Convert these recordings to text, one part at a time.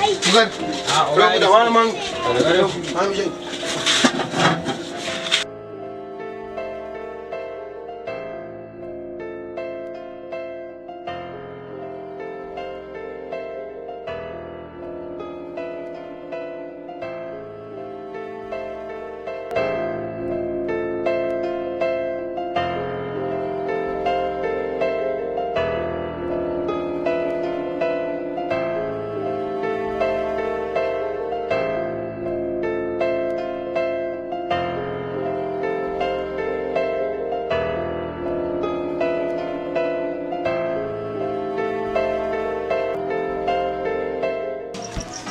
Bugar. Rabu da wani man.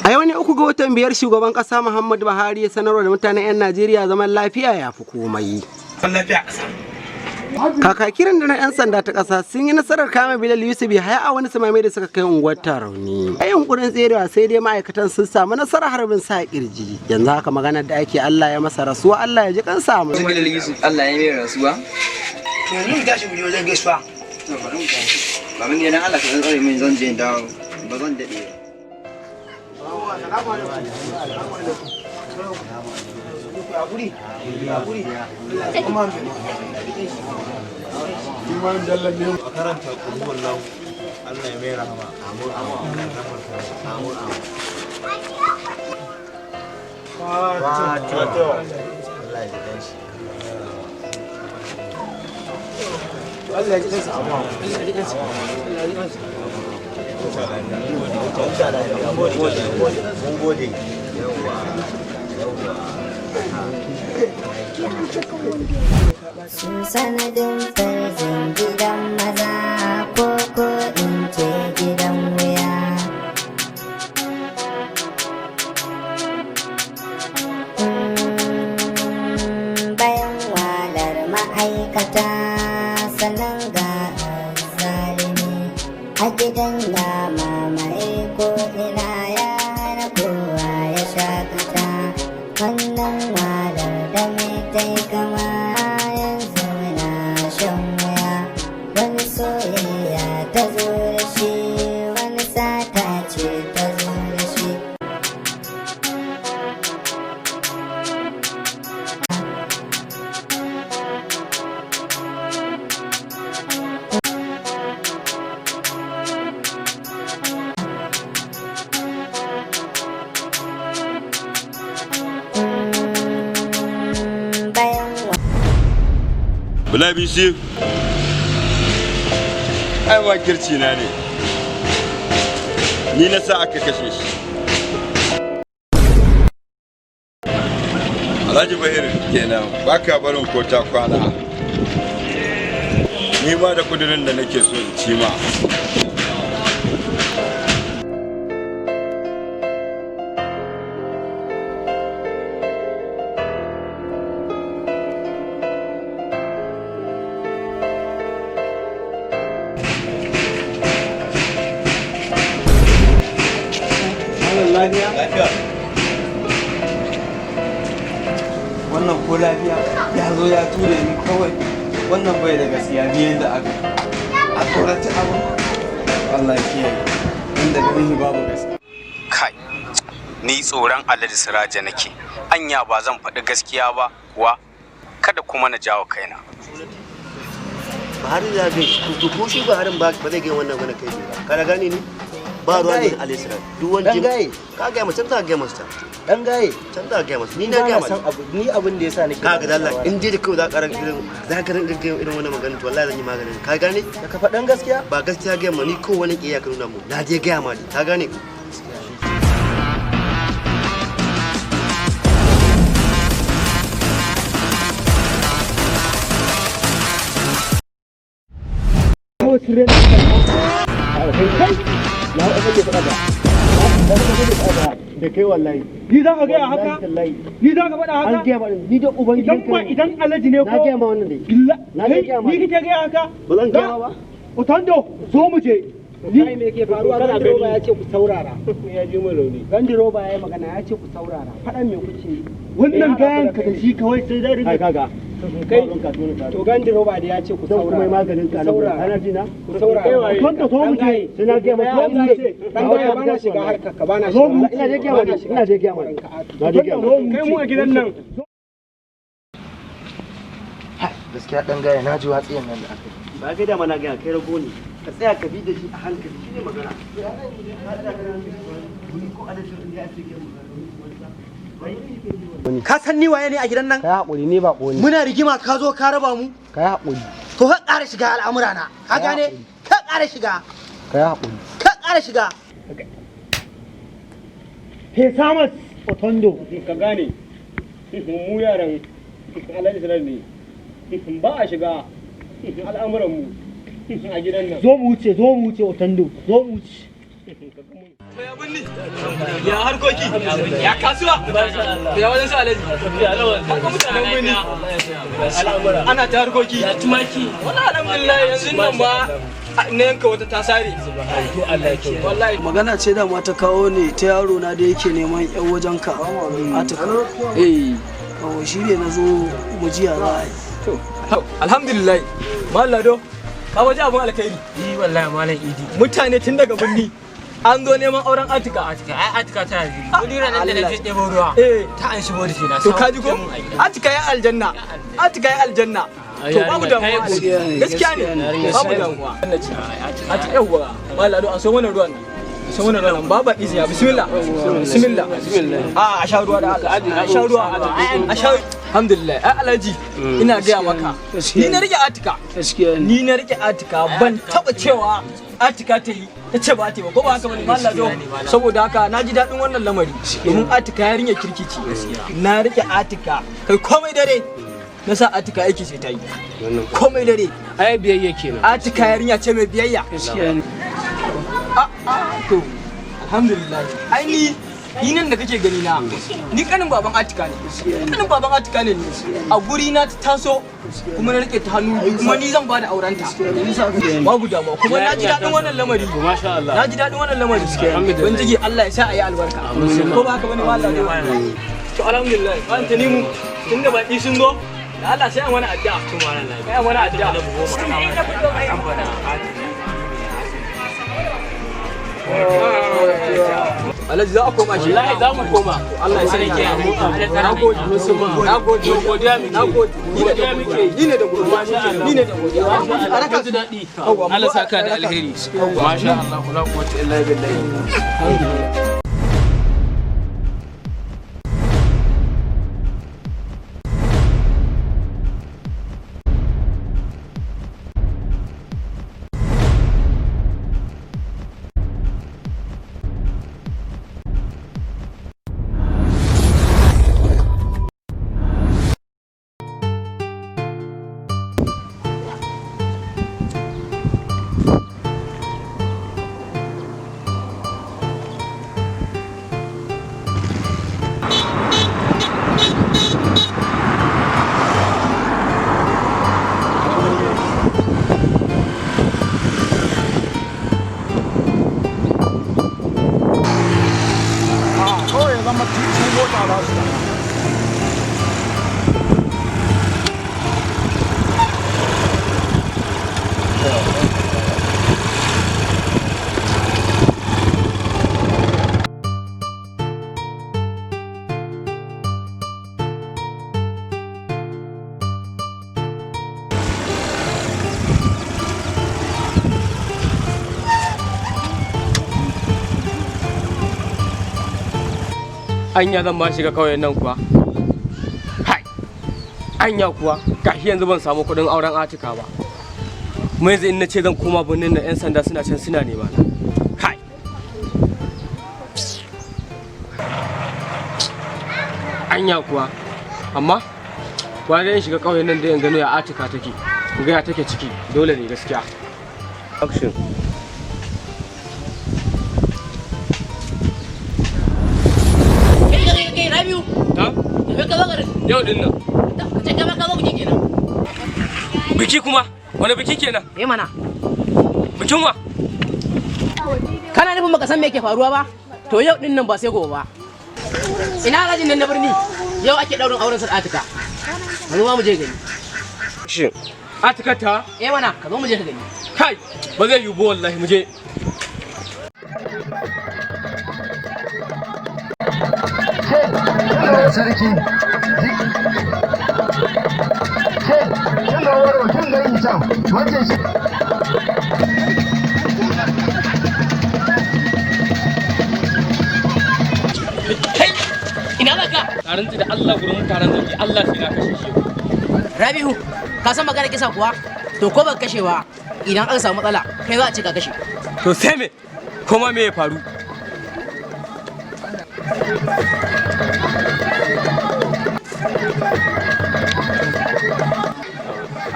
A yau ne 3 ga watan 5 shugaban kasa Muhammadu Buhari ya sanarwa da mutanen 'yan Najeriya zaman lafiya ya fi komai. Kakakiran da na 'yan sanda ta ƙasa sun yi nasarar kama Bilal Yusuf Yahaya a wani samame da suka kai unguwar Tarauni. A yunkurin tserewa, sai dai ma'aikatan sun samu nasarar harbin sa kirji. Yanzu haka maganar da ake, Allah ya masa rasuwa, Allah ya ji kansa mu. Bilal Yusuf Allah ya mai rasuwa. To, mun tashi mu je wajen gaisuwa. To, bari mu tashi. Baban gidan, Allah ka tsare min, zan je in dawo, ba zan daɗe ba. A karanta kulhuwallahu, Allah ya mai rahama. Amin, amin, amin, amin. Allah ya ji kanshi. Allah ya ji kansa. Allah ya ji kansa. Allah ya ji kansa. Mun gode. Yawwa, yawwa. Su sanadin farzin gidan maza ko in ce gidan wuya. Bayan walar ma'aikata, sannan ga zalimi a gidan ya mamaye ko ina, ya hana kowa ya shakata. Wannan walar da mai tai kama, yanzu muna shan wuya. Wani soyayya ta zo da shi, wani sata ce ta zo da shi. Bayan Bala Bisi, ai wakirci na ne. Ni na sa aka kashe shi. Alhaji Bahir kenan, baka barin ko ta kwana. Ni ma da kudirin da nake so in ci ma. Lafiya. Wannan ko lafiya? Ya zo ya ture ni kawai. Wannan bai da gaskiya biyan da aka a tsoraci abu. Allah ya kiyaye, inda ganin shi babu gaskiya. Kai, ni tsoron Alhaji Siraja nake. Anya ba zan faɗi gaskiya ba kuwa? Kada kuma na jawo kaina. Buhari da zai to, ko shi Buharin ba zai ga wannan magana kai ba. Ka gane ni? Ba ruwa ne Alisra. Duk wanda Dan gaye. Ka ga masa, can za ka ga masa. Dan gaye. Can za ka ga masa. Ni na ga masa. San abu ni abin da yasa nake Ka ga dalla, in dai da kawai za ka ran irin za ka ran irin wannan magana, to wallahi zan yi maganin. Ka gane? Da ka faɗan gaskiya. Ba gaskiya ga ma ni, ko wani kiyaya ka nuna mu. Na je ga ma, ka gane? Kawai kin rena kai kai ya kake faɗa da da da kai wallahi. Ni za ka gaya haka? Ni za ka faɗa haka? An gaya ma ni da uban Idan ba idan Alhaji ne ko? Na gaya ma wannan dai. Billa. Na dai gaya ma. Ni kike gaya haka? Ba zan gaya ma ba. Otando, zo mu je. Ni me ke faruwa? Gandiroba ya ce ku saurara. Ya ji mu rauni. Gandiroba ya yi magana, ya ce ku saurara. Faɗan me kuke yi? Wannan gayan ka da shi kawai sai dai rike. Kaga. Kai to, gandiroba da ya ce ku Zan saurara. kuma yi maganin ka Ku saurara. Kana ji na? Ku saurara. Kon ka zo mu je. Sai na gaya maka. Dan gaye, dan gaye, bana shiga harkar ka, bana Zo mu shiga. ina je gaya maka. Ina je gaya maka. Na je gaya maka. Kai mu a gidan nan. Gaskiya dan gaya, na ji watsiyan nan da aka yi. Ba kai dama na gaya kai rago ne. Ka tsaya ka bi da shi a hankali, shine magana. Ka san ni waye ne a gidan nan? Kai hakuri, ni ba ne. Muna rigima ka zo ka raba mu. Kai hakuri. To ka ƙara shiga al'amura na. Ka gane? Ka ƙara shiga. Kai hakuri. Ka ƙara shiga. Fesamas Otondo. Ka gane, mu yaran Alhaji Salar ne, ba a shiga al'amuran mu a gidan nan. Zo mu wuce, zo mu wuce Otondo. Zo mu wuce. Ya harkoki, ya kasuwa, ya wajen su Alhaji. Haka mutanen birni ana ta harkoki. Ya tumaki. Wallahi alhamdulillah, yanzu nan ba na yanka wata ta sare. Wallahi. Magana ce dama ta kawo ne ta yaro na da yake neman yan wajen ka, Atika. Eh, kawo shi ne na zo mu jiya za a yi. Alhamdulillah. Malam Lado, ka waje abun alkhairi. Yi wallahi, Malam Idi. Mutane tun daga birni an zo neman auren Atika. Atika, ai Atika ta yi. Kudi ranar da na je ɗebo ruwa. Eh. Ta an shigo da shi na. To ka ji ko? Atika ya aljanna. Atika ya aljanna. To babu damuwa. Gaskiya ne. Babu damuwa. Atika yawwa. Malam Lado, an so wannan ruwan nan. So wannan ruwan nan babu iziya. Bismillah. Bismillah. A a sha ruwa da Allah. A sha ruwa. A sha. Alhamdulillah. Ai Alhaji, ina gaya maka. Ni na rike Atika. Ni na rike Atika, ban taba cewa Atika ta yi ta ce ba ta yi ba, ko ba haka bane, Malam Lado? Saboda haka na ji daɗin wannan lamari, domin Atika yarinya kirki ce. Na rike Atika, kai komai dare na sa Atika aiki sai ta yi. Komai dare. Ai biyayya kenan. Atika yarinya ce mai biyayya. Gaskiya ne. To alhamdulillah, ai ni nan da kake gani na, ni kanin baban Atika ne. Kanin baban Atika ne ni. A guri na ta taso kuma na rike ta hannu biyu, kuma ni zan bada aurenta. Babu damuwa, kuma na ji daɗin wannan lamari. Masha Allah. Na ji daɗin wannan lamari. Ubangiji Allah ya sa a yi albarka. Ko ba haka bane, Malam Lado? To alhamdulillah, ban ta ni mu tunda baki sun zo da Allah sai an wani addu'a. Sai an wani addu'a. Alhaji, za a koma shi. Wallahi za mu koma. Allah ya sani. Na gode. Na gode. Godiya muke. Na gode. Ni ne da godiya. Ni ne da godiya. Masha Allah. Ji daɗi. Allah saka da alheri. Masha Allah. La quwwata illa billah. Kawai ya zama titin mota za su tafi. Anya zan ma shiga kauyen nan kuwa? Hai, anya kuwa? Gashi yanzu ban samu kuɗin auren Atika ba. Mu yanzu in na ce zan koma birnin nan, 'yan sanda suna can suna nema na. Hai, anya kuwa? Amma wani in shiga kauyen nan da in gano ya Atika take, in ga ya take ciki. Dole ne gaskiya. Action. Kai Rabiu. Ha? Ka zo garin. Yau din nan. Ka ce ka zo biki kenan. Biki kuma? Wani biki kenan? Eh mana. Bikin wa? nufin baka san me yake faruwa ba? To yau din nan ba sai gobe ba. Ina alhajin nan na birni? Yau ake daurin auren sa da Atika. Ka zo ma mu je gani. Shin Atika ta? Eh mana, ka zo mu je ka gani. Kai, ba zai yiwu ba wallahi mu je. Sarki ke kin ga waro kin ga yin can wancan shi. Kai, ina za ka? Taron da Allah gurin mutanen zan je, Allah sai na kashe shi. Rabi'u, ka san magana kisa kuwa? To ko baka kashe ba, idan aka samu matsala, kai za a ce ka kashe. To sai me? Kuma me ya faru?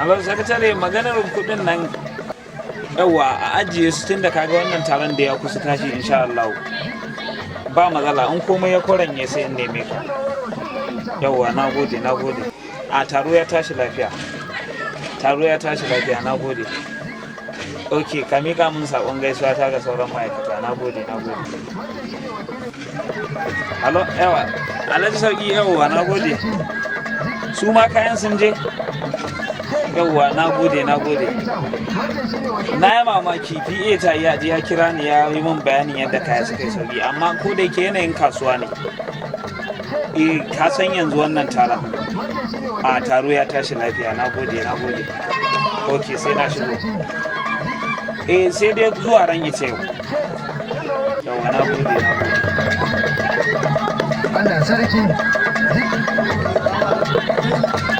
Alon sakatare, maganar kudin nan, yawa, a ajiye su tun da kaga wannan taron da ya kusa tashi, insha Allah. Ba matsala, in komai ya koranye sai in neme ka. Yawa, na gode, na gode. A taro ya tashi lafiya. Taro ya tashi lafiya, na gode. Ok, ka miƙa min saƙon gaisuwa ta ga sauran ma'aikata, na gode, na gode. Halo, yawa, Alhaji Sauki, yawa, na gode. Su ma kayan sun je? Yawwa, na gode, na gode. Na yi mamaki, PA ta ya ya kira ni ya yi min bayanin yadda kaya suka yi sauki, amma ko da yake yanayin kasuwa ne. Eh, ka san yanzu wannan taron. A taro ya tashi lafiya, na gode, na gode. Ok, sai na shigo. Eh, sai dai zuwa ran ita yau. Yawwa, na gode, na gode. Allah sarki.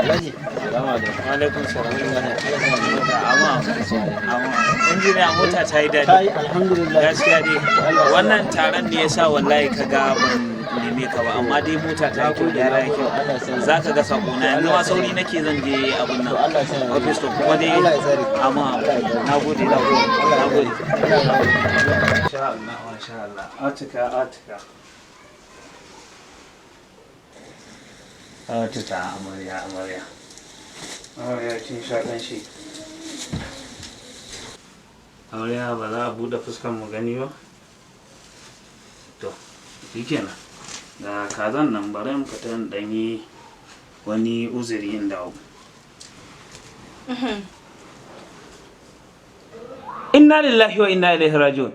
Alhaji. Alaikum salam. Amma amma injiniya, mota ta yi daɗi. Alhamdulillah. Gaskiya dai wannan taron ne yasa wallahi ka ga ban neme ka ba, amma dai mota ta yi kyau, gyara ya kyau. Za ka ga sako na yanzu ma, sauri nake zan je abun nan. Office to kuma dai amma na gode, na gode, na gode. Masha Allah, masha Allah. Atika, Atika. Atika, amarya, amarya. Amarya, kin sha ƙanshi. Amarya, ba za a buɗe fuskan mu gani ba? To, shi kenan. Ga kazan nan, bari in fita in ɗan yi wani uzuri in dawo. Inna lillahi wa inna ilaihi raji'un.